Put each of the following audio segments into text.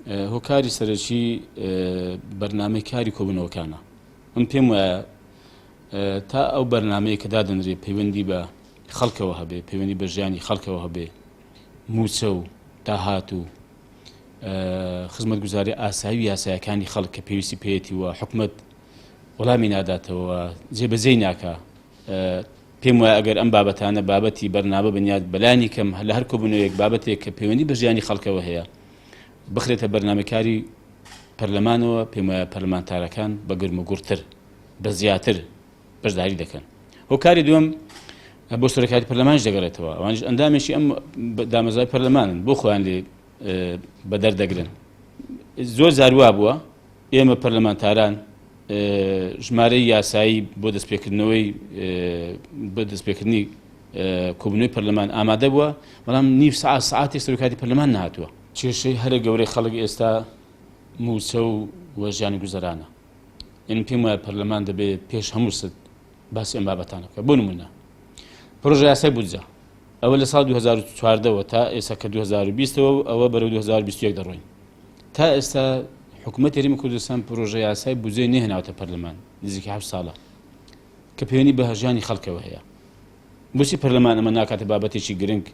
هۆکاری سەرەکی بەرنامەی کاری کۆبوونەوەکانە. من پێم وایە تا ئەو بەرنامەیە کە دادەنرێ پەیوەندی بە خەڵکەوە هەبێ، پەیوەندی بە ژیانی خەڵکەوە هەبێ، مووچە و داهات و خزمەتگوزاری ئاسایی و یاسایەکانی خەڵک کە پێویستی پێیەتی و حکومەت وەڵامی ناداتەوە، جێبەجێی ناکا. پێم وایە ئەگەر ئەم بابەتانە بابەتی بەرنامە بن یا بەلانی کەم لە هەر کۆبوونەوەیەک بابەتێک کە پەیوەندی بە ژیانی خەڵکەوە هەیە بخرێتە بەرنامەکاری پەرلەمانەوە، پێم وایە پەرلەمانتارەکان بە گرموگوڕتر بە زیاتر بەشداری دەکەن. هۆکاری دووەم بۆ سەرۆکایەتی پەرلەمانیش دەگەڕێتەوە، ئەوانیش ئەندامێکی ئەم دامەزراوەی پەرلەمانن، بۆ خۆیان لێ بەدەر دەگرن. زۆر جار وا بووە ئێمە پەرلەمانتاران ژمارەی یاسایی بۆ دەستپێکردنەوەی بۆ دەستپێکردنی کۆبوونەوەی پەرلەمان ئامادە بووە، بەڵام نیو سەعات سەعاتێک سەرۆکایەتی پەرلەمان نەهاتووە. کێشەی هەرە گەورەی خەڵک ئێستا مووچە و ژیانی گوزەرانە. یعنی پێم وایە پەرلەمان دەبێ پێش هەموو شت باسی ئەم بابەتانە بکات. بۆ نمونە پرۆژە یاسای بودجە ئەوە لە ساڵ 2014ەوە تا ئێستا کە 2020ەوە ئەوە بەرەو 2021 دەڕۆین، تا ئێستا حکوومەت هەرێمی کوردستان پرۆژە یاسای بودجەی نەهێناوەتە پەرلەمان، نزیکی 7 ساڵە کە پەیوەندی بە ژیانی خەڵکەوە هەیە. بۆچی پەرلەمان ئەمە ناکاتە بابەتێکی گرنگ،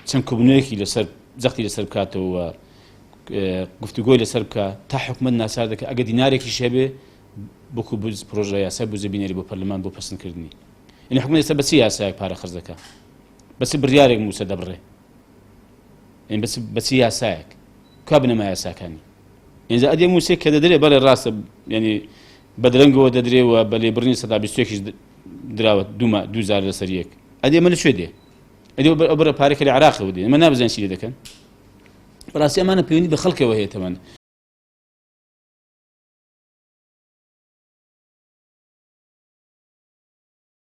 چەند کۆبوونەوەیەکی لەسەر جەختی لەسەر بکاتەوە، گفتوگۆی لەسەر بکە تا حکومەت ناچار دەکات ئەگەر دینارێکیش هەبێ بۆکو پرۆژە یاسای بودجە بینێری بۆ پەرلەمان بۆ پەسندکردنی. یعنی حکومەت ئێستا بە چی یاسایەک پارە خەرج دەکا؟ بە چ بڕیارێک مووچە دەبڕێ؟ یعنی بە چ یاسایەک؟ کوا بنەما یاساکانی؟ ئینجا ئەدێ مووچەی کە دەدرێ بەڵێ ڕاستە، یعنی بە درەنگەوە دەدرێ و بە لێبڕینی 21%یش دراوە دوو جار لەسەر یەک. ئەدێ ئەمە لە کوێ دێ؟ ئەدێ ئەو بڕە پارەی کە لە عێراقەوە دێ ئێمە نابزانین چی لێ دەکەن. بەڕاستی ئەمانە پەیوەندی بە خەڵکەوە هەیە تەمان.